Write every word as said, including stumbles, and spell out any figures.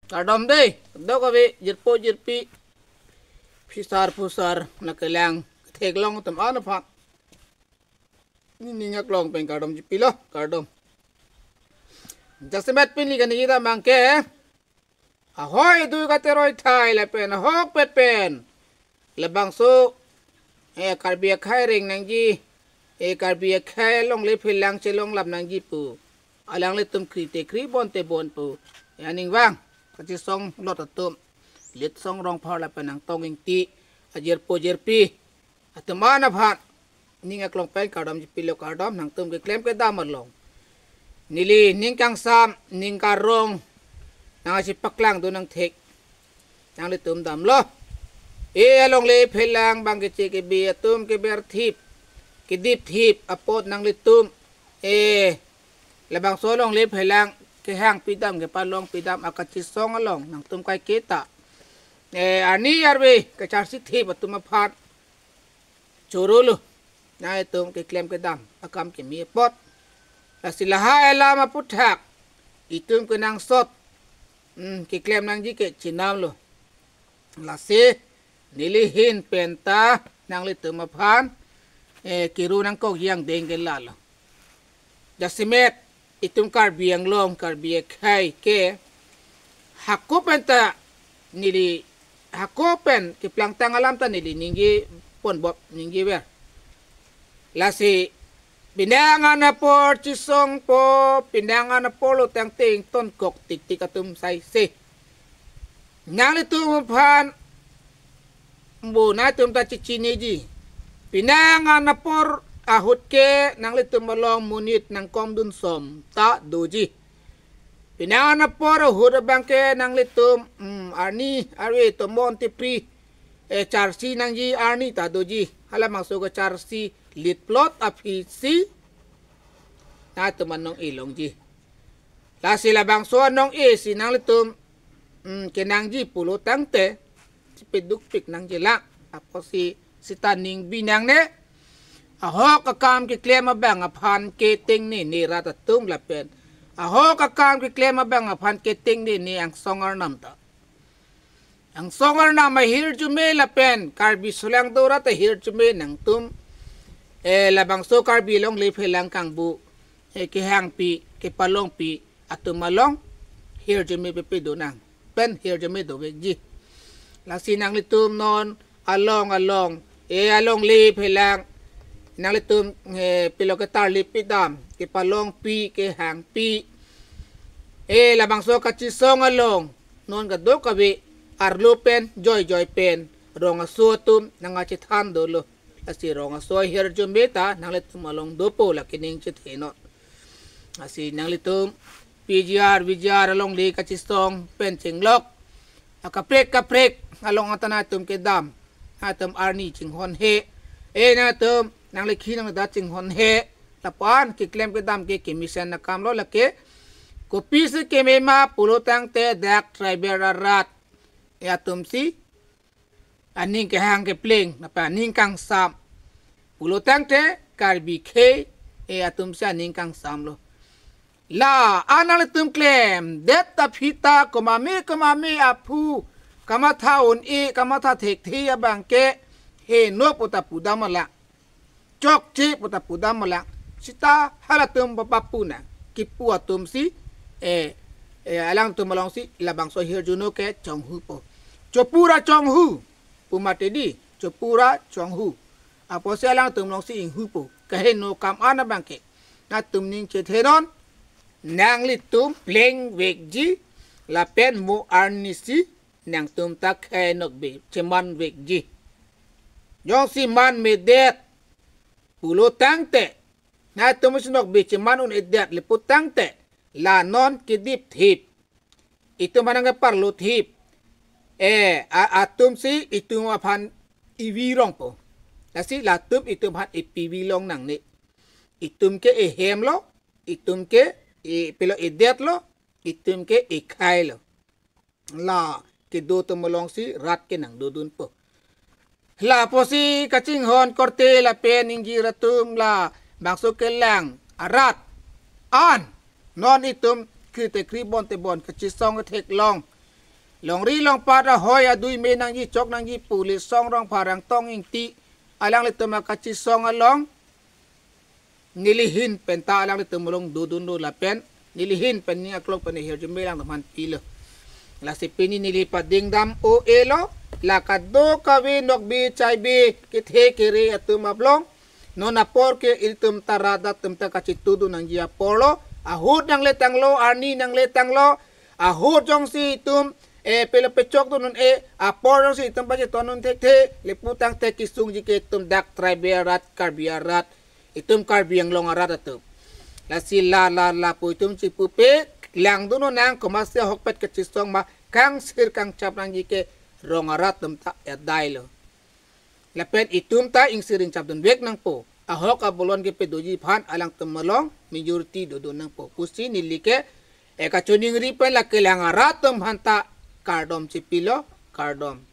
Kardom dei, dok ave, jirpo jirpi, phisar phusar, na kelang theklong atum an aphan. Neli ning aklong pen kardom jipilo, kardom. Jasemet pini kaningje abangke, ahoi du kateroi thai lapen ahokpet pen labangso, eh, Karbi akhei reng nangji, eh, Karbi akhei alongle phelang chelong lap nangji pu alanglitum kri te kri, bon te bon pu, eh, aning vang kachesong lot atum, Litsong Rongphar lapen Angtong Ingti, ajirpo jirpi atum an aphan ning aklong pen kardom jipilo, kardom. Nangtum keklem kedam along neli ning kangsam, ning karong nangchepaklang dun nangthek nanglitum damlo. E alongle phelang abang keche kebe atum keber thip, kedip thip apot nanglitum, e, labangso alongle phelang kehang pidam, kepalong pidam akachesong along nangtum kaiketa, eh, arni arve kacharsi thip atum aphan choro lo. Nangtum keklem kedam akam keme apot. Lasi lahai alam aputhak itum kenangsot, hmm, keklem nangji ke chenam lo. Lasi neli ahin penta nanglitum aphan, eh, kiru nangkok yang deng ke lalo. Jasemet itum Karbi Anglong, Karbi akhei ke hako penta neli, hako pen keplangtang alam ta neli ningje ponbom, ningje ver. Lasi penang an apor chesongpo, penang an apor lo tangte ingtonkok tik tik atum saise. Nanglitum aphan bo nangtum ta chechiniji. Penang an apor ahut ke nanglitum along monit nangkomdun som ta doji. Penang an apor ahut abangke nanglitum, hmm, arni arve tomon tipri, eh, charsi nangji arni ta doji. Halabangso kacharsi litplot aphi si nangtum anong-e longji. Lasi labangso anong-e si nanglitum, hmm, kenangji pulo tangte chepedukpik nangji lang. Apotsi sita ning binong ne, ahok akam keklem abang aphan ketengnene rat atum lapen ahok akam keklem abang aphan ketengnene angsong arnam ta. Angsong arnam ahirjume lapen Karbi solangdo rat ahirjume nangtum, eh, labangso Karbi alongle phelang kangbu, eh, kehangpi, kepalongpi atum along hirjume pepe do nang, pen hirjume dovekji. Lasi nanglitum non along along, eh, alongle phelang nanglitum, eh, pilo ketarli pidam, kepalongpi, kehangpi, eh, labangso kachesong along non kadokave arlo pen, joijoi pen rong aso atum nangkachethan dolo. Lasi rong aso ahirjume ta nanglitum along dopo, lake ning chethenon. Lasi nanglitum P G R, V G R alongle kachesong pen chenglok akaprek kaprek along anta nangtum kedam, nangtum arni chinghonhe, eh, nangtum nanglekhi nangledat chinghonhe. Lapu-an keklem kedam ke kemesen akam lo, lake kopisi keme ma pulo tangte dak tribal arat, eh, atumsi aning kehang kepleng, lapen aning kangsam. Pulo tangte Karbi akhei, eh, atumsi aning kangsam lo. La-an nanglitum klemdet aphi ta komatme komatme aphu kamatha un-e, kamatha thekthe abangke heno pu ta pudam alang, chokche pu ta pudam alang. Sita halatum papapu nang, kipu atumsi, eh, eh, alangtum alongsi labangso ahirjuno ke chonghupo. Chopura chonghu pu mati dei, chopura chonghu. Apotsi alangtum alongsi inghupo. Kaheno akam an abangke nangtum ning chethenon, nanglitum plengvekji lapen mo arnisi nangtum ta khei nokbe chemanvekji. Jongsi manmedet pulo tangte, nangtum si nokbe cheman un-edet le pu tangte, la non kedip thip, itum aphan nangkeparlo thip, eh, a-, atumsi itum aphan ivi rongpo. Lasi latum itum aphan ipivi long nangne. Itum ke ehem lo, itum ke i-, pilo edet lo, itum ke ekhei lo. La kedo atum alongsi rat ke nangdodunpo. Lapusi kachinghon korte lapen ingjir atum, labangso kelang arat an non itum kri te kri, bon te bon, kachesong ketheklong, Longri longpat ahoi adui me nangji chok nangji pu Litsong Rongphar Angtong Ingti alanglitum akachesong along nelihin penta alanglitum along dodunlo lapen nelihin pen ning aklong pen hirjume alangtum aphan pilo. Lasi pini neli padingdam o elo, la kadokave nokbe chaibe kethe kere atum ablong. Non apor ke ilitum ta rat atum ta kachetudun nangji apor lo, ahut nangletanglo, arni nangletanglo, ahut jongsi itum e pelo pechok dun un-e, apor jongsi itum pacheton un thekthe, le putangte kesungji ke itum dak tribal arat, Karbi arat, itum Karbi Anglong arat atum. Lasi la la lapu itum chepupe, langdun un nang komatsi ahokpet kachesong ma kangsir kangchap nangji ke rong arat atum ta adai lo. Lapen itum ta ingsir ingchap dunvek nangpo. Ahok abolon kepadoji aphan alangtum along majority dodun nangpo pusi neli ke e kachoningri pen la kelang arat atum aphan ta kardom chepilo, kardom.